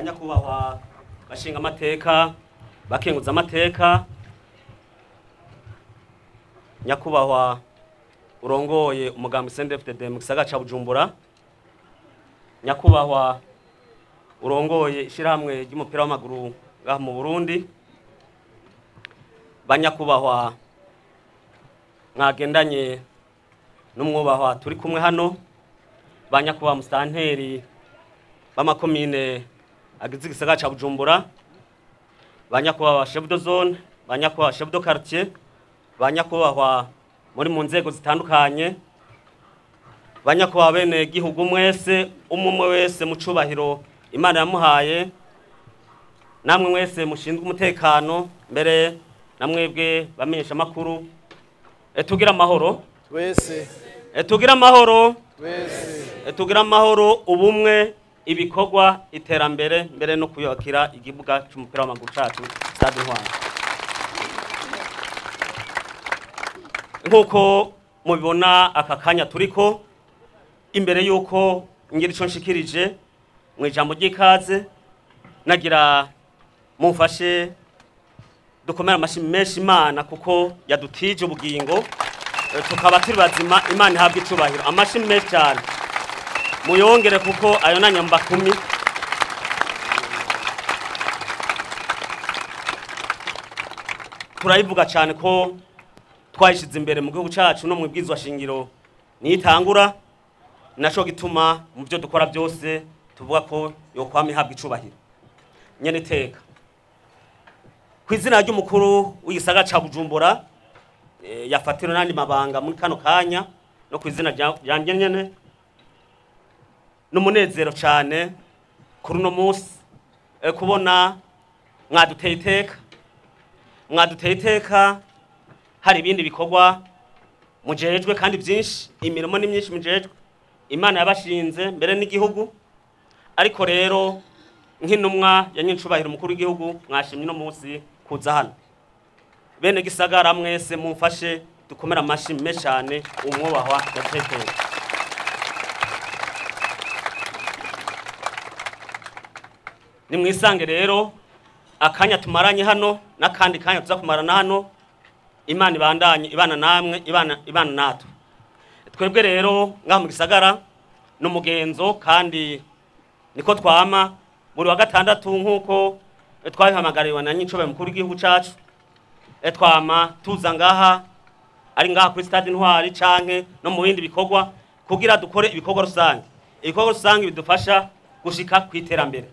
Banyakubahwa bashinga amateka, bakenguza amateka, nyakubahwa urongoye umugambi CNDD-FDD mu gisagara ca Bujumbura, nyakubahwa urongoye ishirahamwe ry'umupira w'amaguru ngaha mu Burundi, banyakubahwa mwagendanye n'umwubahwa turi kumwe hano, banyakubahwa musitanteri b'amakomine agize igisagara ca Bujumbura, banyakubahwa chef de zone, banyakubahwa chef de quartier, banyakubahwa muri mu nzego zitandukanye, banyakubahwa bene gihugu mwese, umwe wese mu cubahiro Imana yamuhaye, namwe mwese mushinzwe umutekano, mbere namwebwe bamenyesha makuru, tugira amahoro twese, tugira amahoro twese, tugira amahoro, ubumwe, ibikorwa, iterambere, mbere no kuyakira igibuga c'umupira w'amaguru cacu Stade Intwari. Nkuko mubibona aka kanya turiko, imbere yuko ngira ico nshikirije mu ijambo ry'ikaze, nagira mumfashe dukomere amashi menshi Imana kuko yadutije ubugingo, tukaba turi bazima. Imana ihabwe icubahiro. Amashi menshi cyane muyongere kuko ayo nanyamba 10. Turayivuga cyane ko twayishize imbere mu gihugu cacu no mu bwizwa shingiro nitangura, naco gituma mu byo dukora byose tuvuga ko yokwama ihabwa icubahiro. Nyene teka ku izina ry'umukuru w'igisagara ca Bujumbura, yafatira nandi mabanga muri kano kanya, no ku izina ryanje nyene, n'umunezero cyane kuri uno munsi, kubona mwaduteye iteka, mwaduteye iteka. Hari ibindi bikorwa mujejwe kandi byinshi, imirimo ni myinshi mujejwe, Imana yabashinze mbere n'igihugu, ariko rero nk'intumwa ya nyincubahiro umukuru w'igihugu mwashimye no munsi kuza hano. Bene gisagara mwese mumfashe dukomera amashi menshi cyane umwubahwa yateteye. Nimwisange rero akanya tumaranye hano n'akandi kanya tuza kumarana hano, Imana ibandanye ibana namwe, ibana natwe. Twebwe rero ngaha mu gisagara n'umugenzo kandi niko twama buri wa gatandatu nkuko twabihamagariwe na nyincubahiro mukuru w'igihugu cacu, twama tuza ngaha ari ngaha kuri Stade Intwari canke no mu bindi bikorwa kugira dukore ibikorwa rusange. Ibikorwa rusange bidufasha gushika ku iterambere.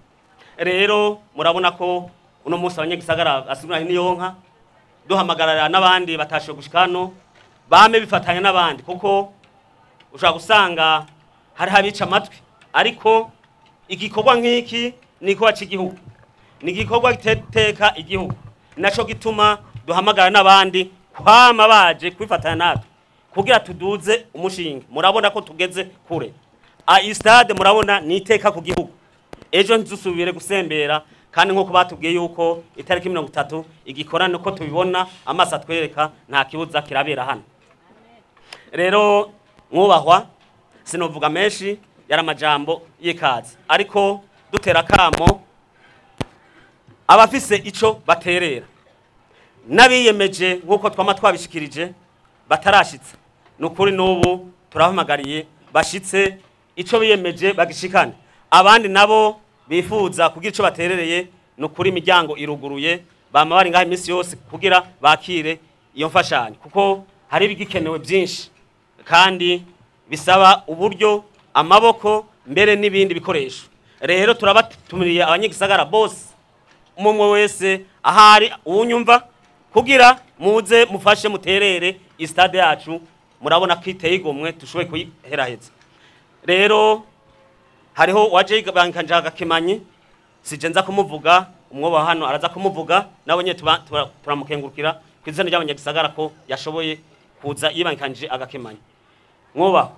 Rero murabona ko uno munsi abanyagisagara asigura niyonka, duhamagarara n'abandi batashoboye gushika hano bame bifatanya n'abandi, kuko ushobora gusanga hari habica amatwi, ariko igikorwa nk'iki ni igikorwa cy'igihugu, ni igikorwa giteka igihugu, naco gituma duhamagara n'abandi kwama baje kwifatanya natwe kugira tuduze umushinga. Murabona ko tugeze kure, stade murabona ni iteka ku gihugu, ejo ntizusubire gusembera. Kandi nkuko batubwiye yuko itariki 30 igikorane ko tubibona amaso atwereka nta kibuza kirabera hano. Rero mwubahwa sinovuga menshi, yari amajambo y'ikaze, ariko dutera kamo abafise ico baterera n'abiyemeje nkuko twama twabishikirije batarashitse, nukuri n'ubu turahamagariye bashitse ico biyemeje bagishikane. Abandi nabo bifuza kugira ico baterereye, nukuri imiryango iruguruye, bama bari ngaha iminsi yose kugira bakire iyo mfashanyo, kuko hari ibigikenewe byinshi kandi bisaba uburyo, amaboko, mbere n'ibindi bikoresho. Rero turabatumiriye abanyagisagara bose, umwe wese ahari unyumva, kugira muze mufashe muterere istade yacu. Murabona ko iteye igomwe, tushoboye kuyiheraheza. Rero hariho waje bankanja gakimanyi, sije nza kumuvuga, umwoba hano araza kumuvuga, nawe nye turamukengurukira ku izina ry'abanyagisagara ko yashoboye kuza yibankanje agakimanyi. Mwoba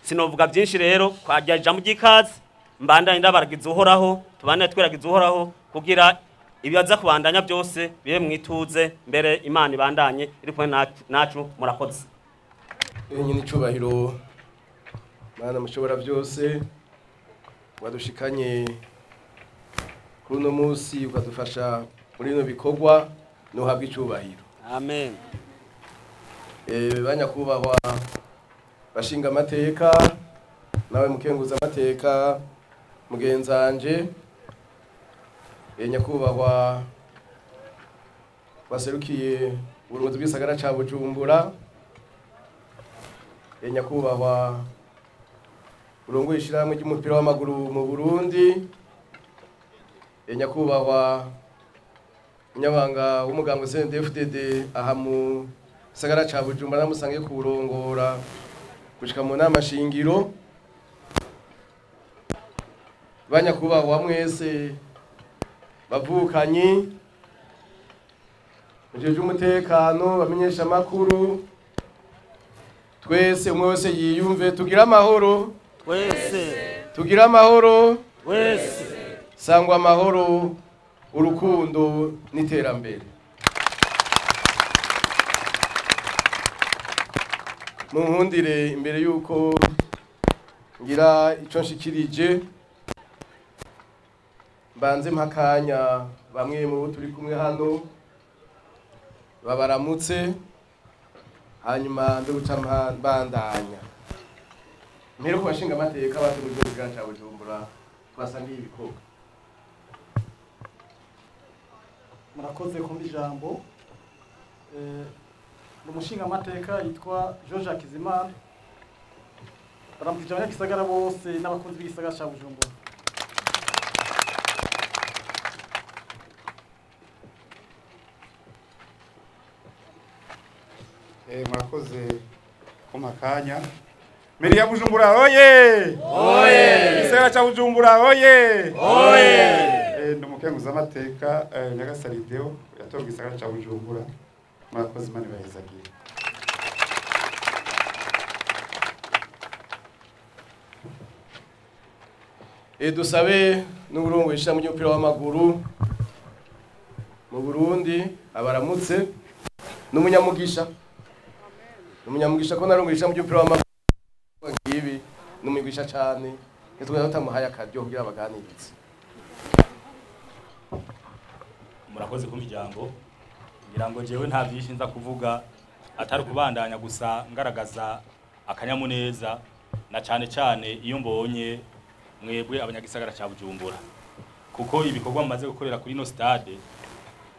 sinovuga byinshi rero, kwajya ijambo ry'ikaze, mbandanye ndabaragiza uhoraho, tubane tweragiza uhoraho kugira ibibaza kubandanya byose bibe mwituze, mbere Imana ibandanye iri kumwe nacu. Murakoze. Nyine icubahiro Mana mushobora byose, wadushikanye Kuri uno munsi ukadufasha muri bino bikorwa, nuhabwa icubahiro. Amen. Banyakubahwa bashinga amateka, nawe mukenguza amateka mugenzanje, nyakubahwa baserukiye uburongozi bw'isagara ca Bujumbura, nyakubahwa urongoye ishirahamwe ry'umupira w'amaguru mu Burundi, nyakubahwa umunyabanga w'umugambwe CNDD-FDD aha mu gisagara ca Bujumbura namusangiye kuwurongora gushika mu nama shingiro, banyakubahwa mwese bavukanyi, mujejwe umutekano, bamenyesha amakuru, twese umwe wese yiyumve, tugira amahoro twese, tugira amahoro twese, sangwa amahoro, urukundo n'iterambere. Munkundire imbere yuko ngira ico nshikirije, mbanze mpakanya bamwe mu bo turi kumwe hano babaramutse, hanyuma nde guca mbandanya. Mpere ku bashinga amateka bategura igihugu ca Bujumbura twasangiye ibikorwa. Murakoze kumva ijambo. Ni umushinga amateka yitwa George Hakizimana, baramukije abanyagisagara bose n'abakunzi b'igisagara ca Bujumbura. Murakoze kumpa akanya. Meri ya Bujumbura oye! Oye! Igisagara ca Bujumbura oye! Oye! Ndi umukenguza amateka Nyagasani Deo yatorwa igisagara ca Bujumbura. Murakoze, Imana ibahezagire. Dusabe n'uburongoye ishirahamwe ry'umupira w'amaguru mu Burundi abaramutse, n'umunyamugisha. Umunyamugisha ko narongoye ishirahamwe ry'umupira w'amaguru ngibi, n'umugisha cane, nitwe tutamuhaye akaryo kugira abaganirize. Murakoze kumpa ijambo. Ngira ngo jewe nta byinshi nza kuvuga atari kubandanya gusa ngaragaza akanyamuneza, na cane cane iyo mbonye mwebwe abanyagisagara ca Bujumbura, kuko ibikorwa mumaze gukorera kuri ino stade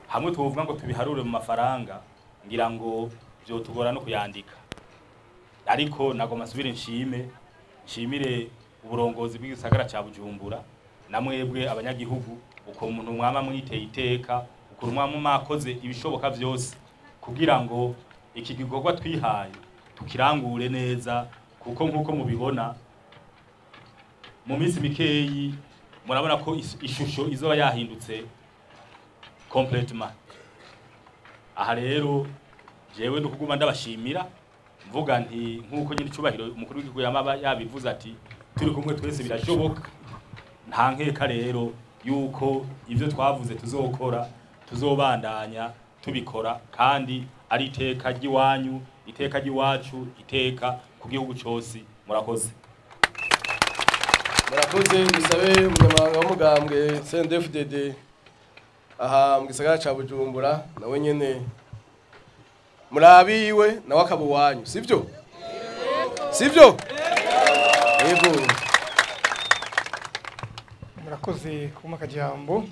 hamwe tuvuga ngo tubiharure mu mafaranga, ngira ngo vyotugora no kuyandika. Ariko nagoma nsubire nshimire uburongozi bw'igisagara ca Bujumbura na mwebwe abanyagihugu, uko umuntu mwama mwiteye iteka, uko mwama mwakoze ibishoboka vyose kugira ngo iki gikorwa twihaye tukirangure neza, kuko nkuko mubibona mu minsi mikeyi murabona ko ishusho izoba yahindutse complètement. Aha rero jewe ndukuguma ndabashimira, mvuga nti nkuko nyine icubahiro umukuru w'igihugu yamaba yabivuze ati turi kumwe twese birashoboka. Nta nkeka rero yuko ivyo twavuze tuzokora, tuzobandanya tubikora, kandi ari iteka ry'iwanyu, iteka ry'iwacu, iteka ku gihugu cose. Murakoze. Murakoze. Dusabe umunyamabanga w'umugambwe CNDD-FDD aha mu gisagara ca Bujumbura, nawe nyene murabiwe, nawe akaba uwanyu, sivyo? Sivyo? Yego. Murakoze kumpa akajambo.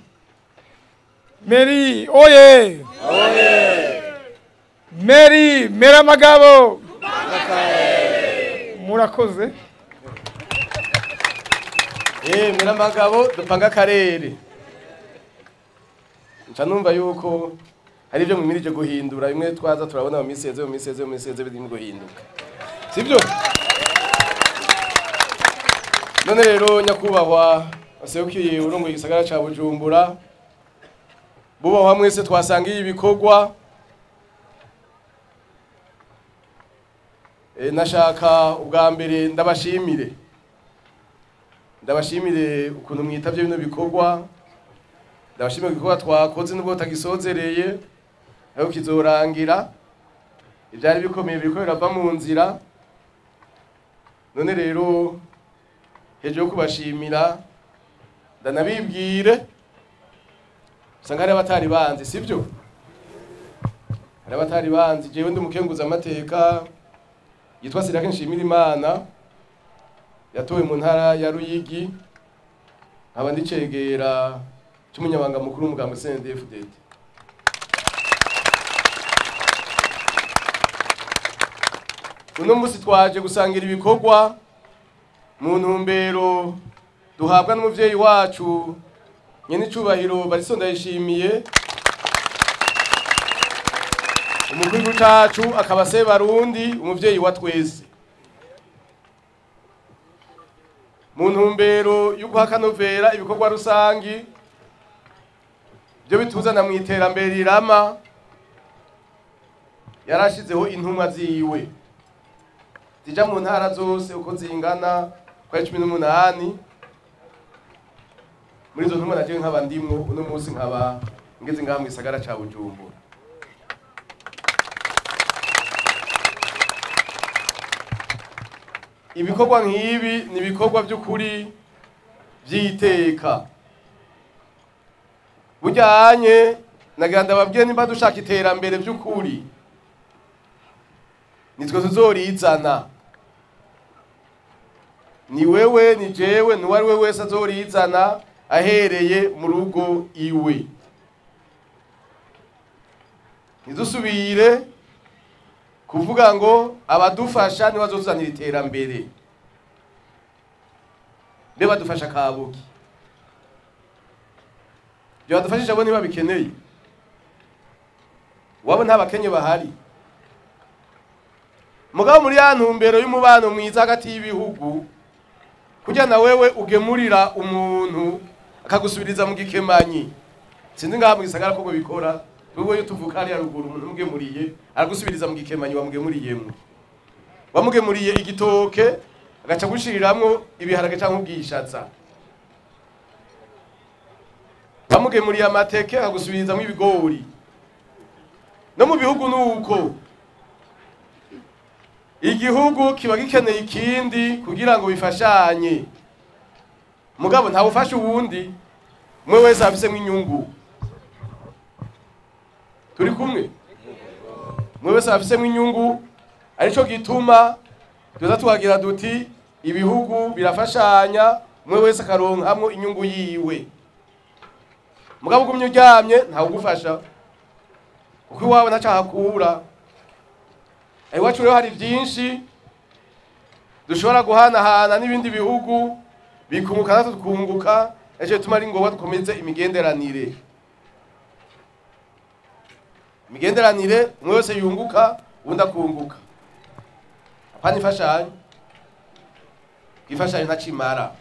Meri oye! Oye! Meri mera magabo! Murakoze. Mera magabo dupanga karere. Nca numva yuko hari ibyo mwimirije guhindura, bimwe twaza turabona mu minsi yeze, mu minsi yeze, mu minsi yeze birimo guhinduka, sivyo? None rero nyakubahwa aserukiye urongoye igisagara ca Bujumbura, bubahwa mwese twasangiye ibikorwa. Nashaka ubwa mbere ndabashimire, ndabashimire ukuntu mwitavye bino bikorwa, ndabashimire ibikorwa twakoze nubwo tagisozereye, aho kizorangira ivyari bikomeye biriko birava mu nzira. None rero hejuru yo kubashimira, ndanabibwire Usanga hari abatari banzi, sibyo? Hari abatari banzi. Jewe ndi umukenguza amateka yitwa Sirake Nshimirimana, yatowe mu ntara ya Ruyigi, nkaba ndicegera cy'umunyabanga mukuru w'umugambwe CNDD-FDD. Uno musi twaje gusangira ibikorwa mu ntumbero duhabwa n'umuvyeyi wacu nyenicubahiro Bariso Ndayishimiye, umukuru w'icacu akaba se Barundi, umuvyeyi wa twese, mu ntumbero yo guha akanovera ibikorwa rusangi byo bituzana mu iterambere rirama. Yarashizeho intumwa ziwe zija mu ntara zose uko zingana kwa 18. Muri izo ntumwa naje nkaba ndimwo uno munsi, nkaba ngeze ngaha mu gisagara ca Bujumbura. Ibikorwa nk'ibi ni ibikorwa by'ukuri by'iteka. Bujyanye nagira ndababwiye, nimba dushaka iterambere by'ukuri nitwe tuzorizana. Ni wewe, ni jewe, ni uwari we wese azorizana ahereye mu rugo iwe. Ntidusubire kuvuga ngo abadufasha ntibazozanira iterambere. Mbe badufasha kabuki? Ibyo badufashisha bo ntibabikeneye, wabo nta bakenye bahari. Mugabo muri ya ntumbero y'umubano mwiza hagati y'ibihugu, kugira na wewe ugemurira umuntu akagusubiriza mu gikemanyi. Sinzi ngaha mu gisagara ko bikora, wewe iyo tuvuka hariya ruguru, umuntu umugemuriye aragusubiriza mu gikemanyi wamugemuriyemwo. Wamugemuriye igitoke agaca gushiriramwo ibiharage canke ubwishaza, wamugemuriye amateke akagusubirizamwo ibigori. No mu bihugu nuko igihugu kiba gikeneye ikindi kugira ngo bifashanye, mugabo ntawe ufasha uwundi, umwe wese afisemwo inyungu. Turi kumwe? Umwe wese afisemwo inyungu, arico gituma tuza tukagira duti ibihugu birafashanya, umwe wese akaronkamwo inyungu yiwe. Mugabo ugumye uryamye ntawe ugufasha, kuko iwawe ntacahakura. Iwacu rero hari byinshi dushobora guhanahana n'ibindi bihugu bikunguka natwe tukunguka, ejo bituma ari ngombwa dukomeze imigenderanire. Imigenderanire umwe wese yunguka uwundi akunguka, apana imfashanyo. Imfashanyo ntacimara.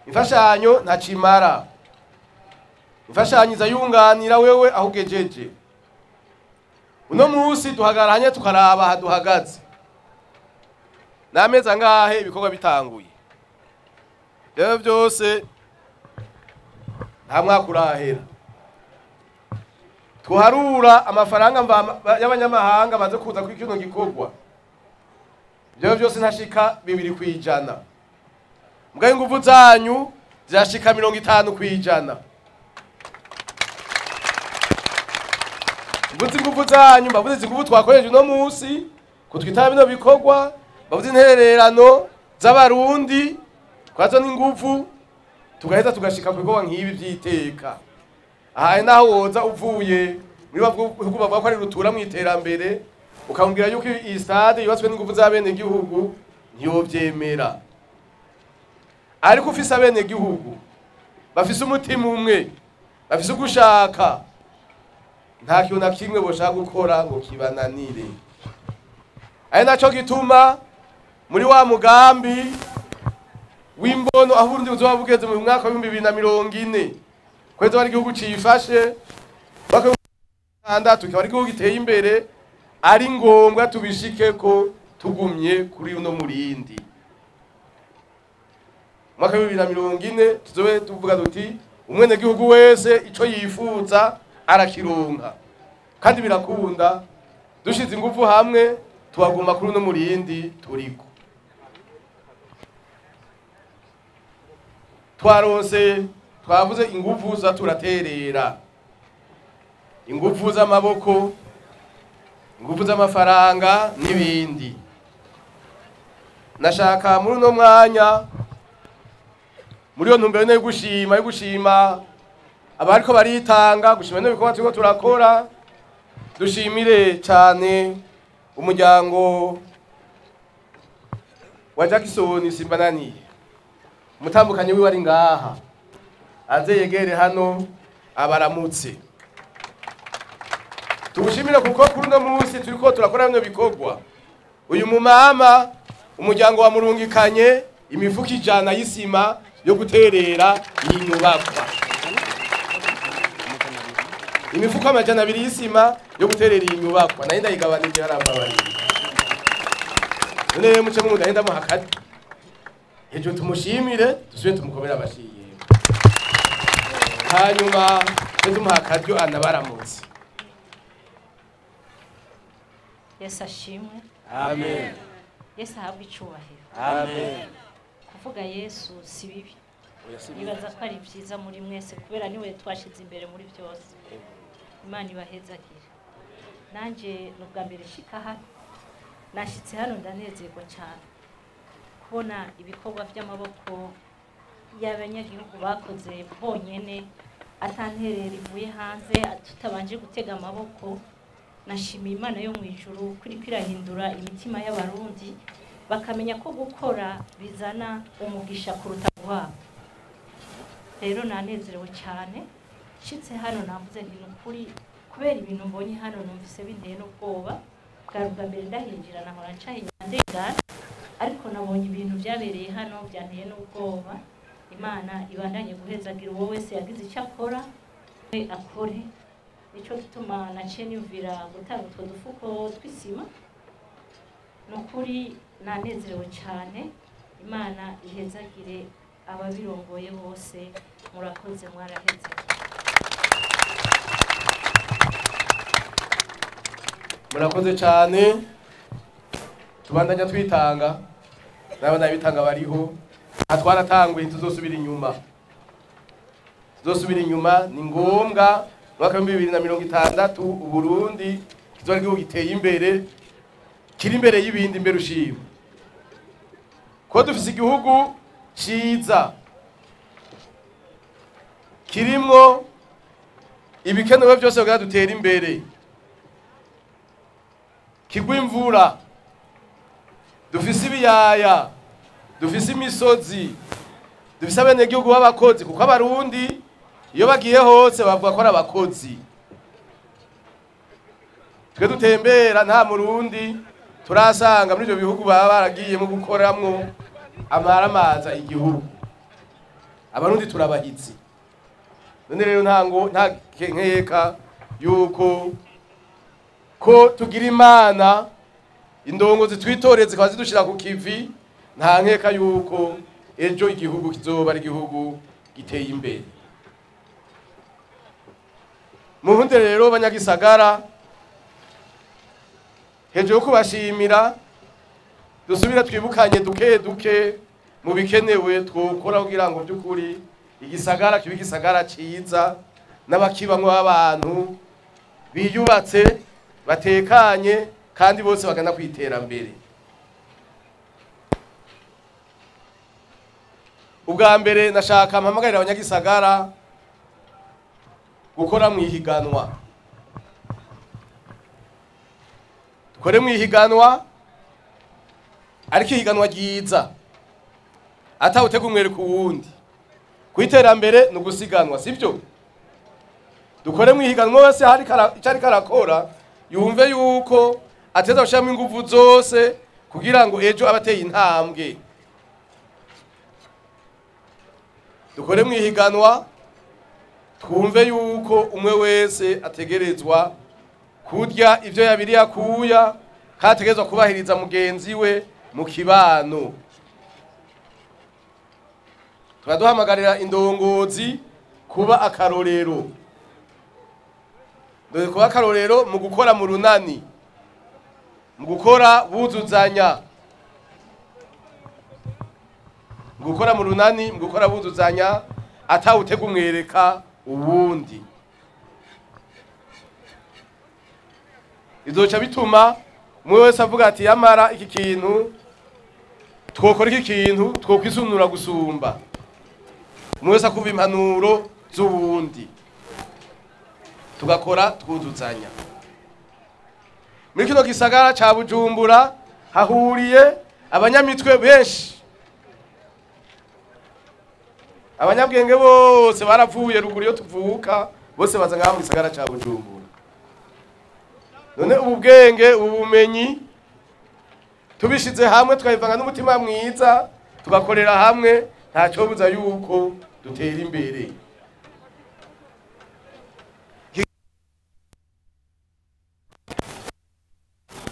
Imfashanyo ntacimara. Imfashanyo iza yunganira wewe aho ugejeje. Uno munsi duhagaranye tukaraba aha duhagaze, n'amezi angahe ibikorwa bitanguye, rero byose nta mwaka urahera. Tuharura amafaranga y'abanyamahanga baze kuza kuri kino gikorwa, ibyo byose ntashika 2%. Mugabo inguvu zanyu zirashika 50%. Mvuze inguvu zanyu, mbavuze inguvu twakoresheje uno munsi kutwitaba bino bikorwa, bavuze intererano z'abarundi kwazo n'inguvu, tugaheza tugashika ku bikorwa nk'ibi by'iteka. Aha naho woza uvuye muri bihugu bavuga ko ari rutura mu iterambere, ukamubwira yuko iyi stade yubatswe n'inguvu z'abenegihugu, ntiyovyemera. Ariko ufise abenegihugu bafise umutima umwe, bafise ugushaka, nta kintu na kimwe boshaka gukora ngo kibananire. Ari naco gituma muri wa mugambi w'imbono aho Burundi buzoba bugeze mu mwaka wa 2040, kwezi bari igihugu cifashe, mwaka wa 2060 kikaba ari igihugu giteye imbere, ari ngombwa tubishikeko tugumye kuri uno murindi. Mwaka wa 2040 tuzobe tuvuga duti umwenegihugu wese ico yifuza arakironka, kandi birakunda. Dushize ingufu hamwe tuhaguma kuri uno murindi turiko. Twaronse, twavuze ingufu za turaterera, ingufu z'amaboko, ingufu z'amafaranga n'ibindi. Nashaka muri uno mwanya, muri iyo ntumbero yo gushima abariko baritanga, gushima n'ibikorwa turiko turakora, dushimire cyane umuryango wa Jackson Simbananiye, umutambukanyi wiwe ari ngaha, aze yegere hano abaramutse. Tugushimire kuko kuri uno munsi turiko turakora bino bikorwa. Uyu mumama umuryango wa murungikanye imifuko 100 y'isima yo guterera iyi nyubakwa, imifuko 200 y'isima yo guterera iyi nyubakwa, nayo ndayigabanije harambabariye. None muce mu ndahenda muhakati ejo tumushimire, dusubire tumukomere amashyi, hanyuma tumuha akaryo anabaramutse. Yesu ashimwe. Amen. Yesu ahabwe icubahiro. Amen. Kuvuga Yesu si bibi, nibaza ko ari byiza muri mwese kubera niwe twashize imbere muri byose. Imana ibahezagire. Nanje n'ubwa mbere nshika hano, nashitse hano ndanezerwa cyane kubona ibikorwa by'amaboko y'abanyagihugu bakoze bonyene, atanterera ivuye hanze, tutabanje gutega amaboko. Nashimiye Imana yo mu ijuru kuri kwirahindura imitima y'abarundi, bakamenya ko gukora bizana umugisha kuruta guhabwa. Rero nanezerewe cyane nshitse hano, navuze nti nukuri kubera ibintu mbonye hano numvise binteye n'ubwoba. Bwa mbere ndahinjira nahora nca ndengana, ariko nabonye ibintu byabereye hano byanteye n'ubwoba. Imana ibandanye guhezagira uwo wese yagize icyo akora akore. Nico gituma naciye niyumvira gutanga utwo dufuko tw'isima. Nukuri nanezerewe cyane. Imana ihezagire ababirongoye bose. Murakoze, mwaraheze. Murakoze cyane. Tubandanya twitanga, n'abana bitanga bariho. Twaratanguye, tuzosubira inyuma, tuzosubira inyuma. Ni ngombwa mwaka 2060 Uburundi kizoba igihugu giteye imbere, kiri imbere y'ibindi imbere ushima. Ko dufise igihugu ciza kirimwo ibikenewe byose kugira dutere imbere, kigwa imvura, dufise ibiyaya, dufise imisozi, dufise abenegihugu b'abakozi, kuko abarundi iyo bagiye hose bavuga ko ari abakozi. Twe dutembera nta murundi turasanga muri ibyo bihugu baba baragiyemo gukoramwo amaramaza igihugu. Abarundi turabahitsi. None rero ntango nta nkeka yuko ko tugira Imana indongozi twitoreze zikaba zidushira ku kivi, nta nkeka yuko ejo igihugu kizoba ari igihugu giteye imbere. Muhunde rero banyagisagara, hejuru yo kubashimira, dusubira twibukanye duke duke mu bikenewe twokora kugira ngo by'ukuri igisagara kibe igisagara ciza, n'abakibamwo abantu biyubatse batekanye kandi bose bagana kwiterambere. Ubwa mbere nashaka mpamagarira abanyagisagara gukora mu ihiganwa. Dukore mu ihiganwa, ariko ihiganwa ryiza atawutega umwereka uwundi. Kwiterambere ni ugusiganwa, sibyo? Dukore mu ihiganwa, wese hari icyo ariko arakora yumve yuko ateza gushiramo ingufu zose kugira ngo ejo abateye intambwe. Dukore mu ihiganwa, twumve yuko umwe wese ategerezwa kurya ivyo yabiri akuya, kandi ategerezwa kubahiriza mugenzi we mu kibano. Turaduhamagarira indongozi kuba akarorero, dore kuba akarorero mu gukora mu runani, mu gukora buzuzanya, Mu gukora mu runani, mu gukora buzuzanya, atawutega umwereka uwundi. Izoca bituma umwe wese avuga ati yamara iki kintu twokora, iki kintu twokwisunura gusumba. Umwe wese akumva impanuro z'uwundi, tugakora twuzuzanya. Muri kino gisagara ca Bujumbura hahuriye abanyamitwe benshi, abanyabwenge bose baravuye ruguru iyo tuvuka, bose baza ngaha mu gisagara ca Bujumbura. None ubu bwenge, ubu bumenyi tubishize hamwe, tukabivanga n'umutima mwiza, tugakorera hamwe, ntacobuza yuko dutera imbere.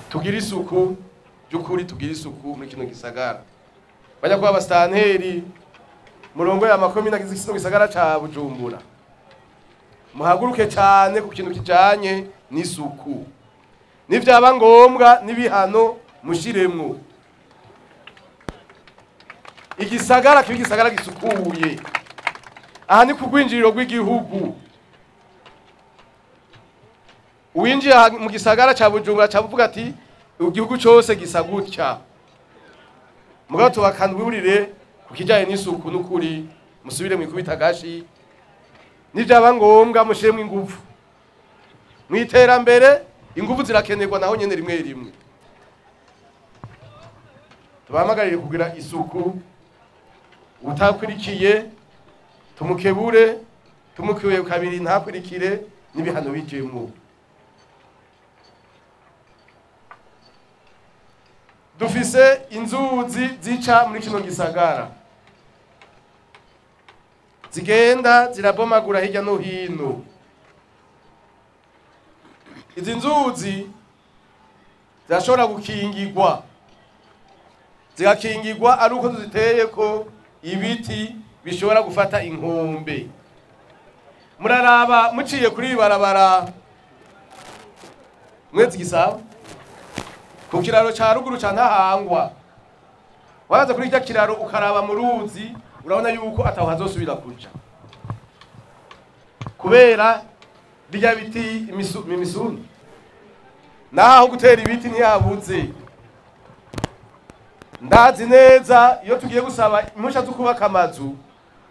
Tugira isuku by'ukuri, tugira isuku muri kino gisagara. Bajya kuba abasitanteri murongo ya makomine agize kino gisagara ca Bujumbura, muhaguruke cyane ku kintu kijanye n'isuku. Nivyaba ngombwa n'ibihano mushiremwo. Igisagara kiba igisagara gisukuye. Aha ni ku rwinjiriro rw'igihugu. Uwinjiye mu gisagara ca Bujumbura cavuga ati igihugu cose gisa gutya. Mugabo tubakangurire ku kijanye n'isuku n'ukuri, musubire mwikubita agashi. Nivyaba ngombwa mushiremwo inguvu. Mw'iterambere inguvu zirakenerwa naho nyene rimwe rimwe. Tubahamagarire kugira isuku, utakwirikiye tumukebure, tumukiwe kabiri ntakwirikire, n'ibihano bijemwo. Dufise inzuzi zica muri kino gisagara, zigenda zirabomagura hirya no hino. Izi nzuzi zirashobora gukingirwa, zigakingirwa ari uko tuziteyeko ibiti bishobora gufata inkombe. Muraraba muciye kuri barabara mwezi Gisabo ku kiraro ca ruguru ca Ntahangwa, waza kuri irya kiraro ukaraba mu ruzi, urabona yuko ataho hazosubira kuja kubera birya biti imisuni. Naho gutera ibiti ntiyabuze. Ndazi neza iyo tugiye gusaba impusha zo kubaka amazu,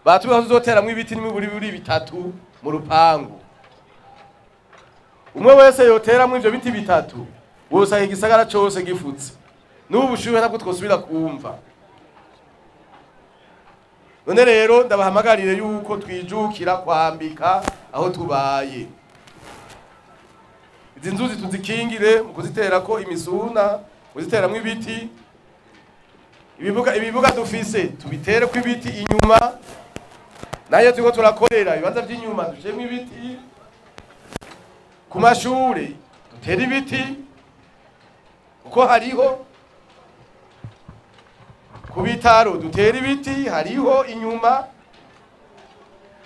batubwiye ko tuzoteramwo ibiti n'imiburiburi bitatu mu rupangu. Umwe wese yoteramwo ivyo biti bitatu, wosanga igisagara cose gifutse. N'ubu bushuhe ntabwo twosubira kumva. None rero ndabahamagarire yuko twijukira kwambika aho tubaye. Izi nzuzi tuzikingire mu kuziterako imisuna, kuziteramwo ibiti. Ibibuga dufise tubitereko ibiti inyuma. Nayo turiko turakorera ibibanza vy'inyuma dushiremwo ibiti. Ku mashure dutere ibiti kuko hariho. Ku bitaro dutere ibiti hariho inyuma.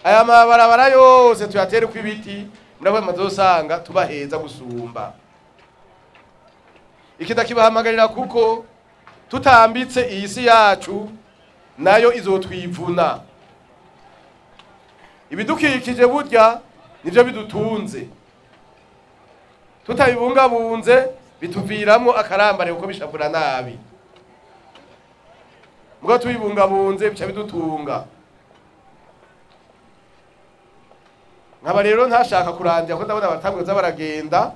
Aya mabarabara yose tuyatereko ibiti, murabona mazosanga tubaheza gusumba. Iki ndakibahamagarira kuko tutambitse iyi si yacu nayo izotwivuna. Ibidukikije burya nivyo bidutunze. Tutabibungabunze bituviramwo akarambare kuko bishavura nabi. Muga tubibungabunze bica bidutunga. Nkaba rero ntashaka kurangira ko ndabona abatangwe baragenda.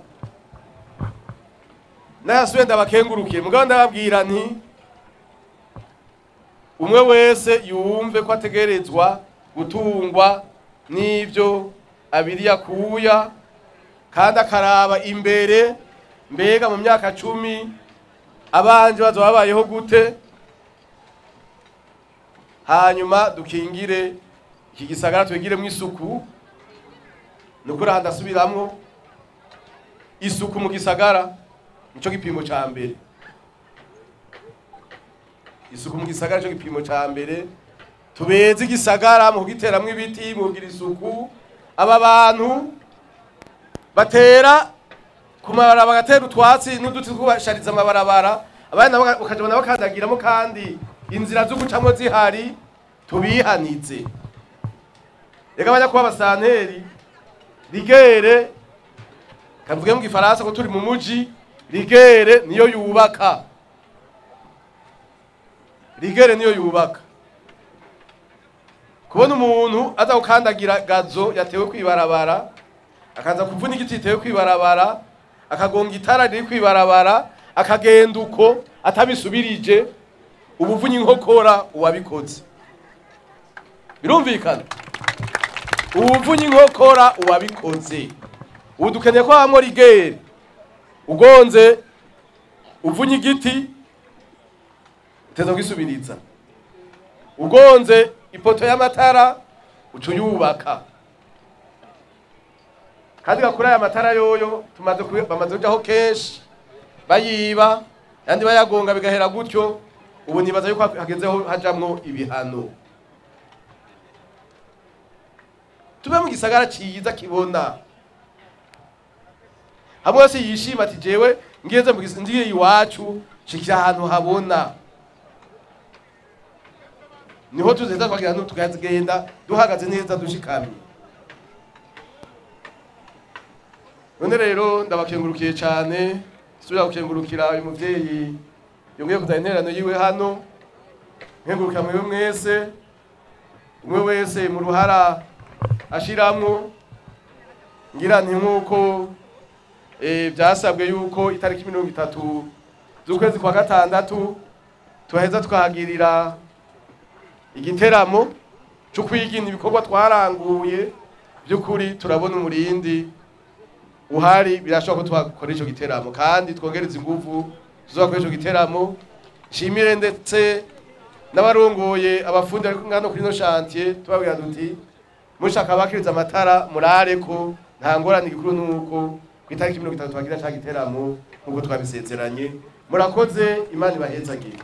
Nayasuye ndabakengurukiye, mugabo ndababwira nti umwe wese yumve ko ategerezwa gutungwa n'ivyo abiri yakuya, kandi akaraba imbere, mbega mu myaka 10 abanje bazoba babayeho gute. Hanyuma dukingire iki gisagara, twigiremwo isuku. Nukuri aha ndasubiramwo, isuku mu gisagara nico gipimo ca mbere. Isuku mu gisagara nico gipimo ca mbere. Tubeze igisagara mu kugiteramwo ibiti, mu kugira isuku. Aba bantu batera ku mabarabara, bagatera utwatsi n'uduti twubashariza amabarabara, abandi nabo bakajabona bakandagiramo, kandi inzira zo gucamwo zihari. Tubihanize. Reka abanyakuba abasanteri rigere kavuge mu gifaransa ko turi mu muji, rigere niyo yubaka. Rigere niyo yubaka. Kubona umuntu aza gukandagira gazo yatewe kwibarabara, akaza kuvuna igiti gitewe kwibarabara, akagonga itara riri kwibarabara, akagenda uko atabisubirije, ubuvunyi inkokora uwabikoze. Birumvikana? Ubuvunyi inkokora uwabikoze. Ubu dukeneye ko hamwe rigere ugonze uvunye igiti uteza kwisubiriza, ugonze ipoto y'amatara uca uyubaka. Kandi gakura aya matara yoyo tumaze bamaze kujaho kenshi bayiba yandi bayagonga bigahera gutyo. Ubu nibaza yuko hagezeho hajamwo ibihano. Tube mu gisagara ciza kibona hamwe wese yishima ati jewe ngeze mu ngiye iwacu shikira ahantu habona, niho tuzeza twagira no tukagenda duhagaze neza dushikamye. None rero ndabakengurukiye cyane, subira gukengurukira uyu muvyeyi yongeye kuzana intererano yiwe hano, nkengurukira mwewe mwese, umwe wese mu ruhara ashiramwo. Ngira nti nkuko byasabwe yuko itariki 30 z'ukwezi kwa gatandatu tuheza twahagirira igiteramo cyo kwigina ibikorwa twaranguye. By'ukuri turabona umurindi uhari, birashoboka ko twakora ico giteramo kandi twongereza ingufu tuzakora ico giteramo. Nshimire ndetse n'abarongoye abafundi ariko ngano kuri no chantier, tubabwira duti mushaka bakiriza amatara murare ko nta ngorane, igikuru nuko ku itariki 30 twagira ca giteramo nkuko twabisezeranye. Murakoze, Imana ibahezagire.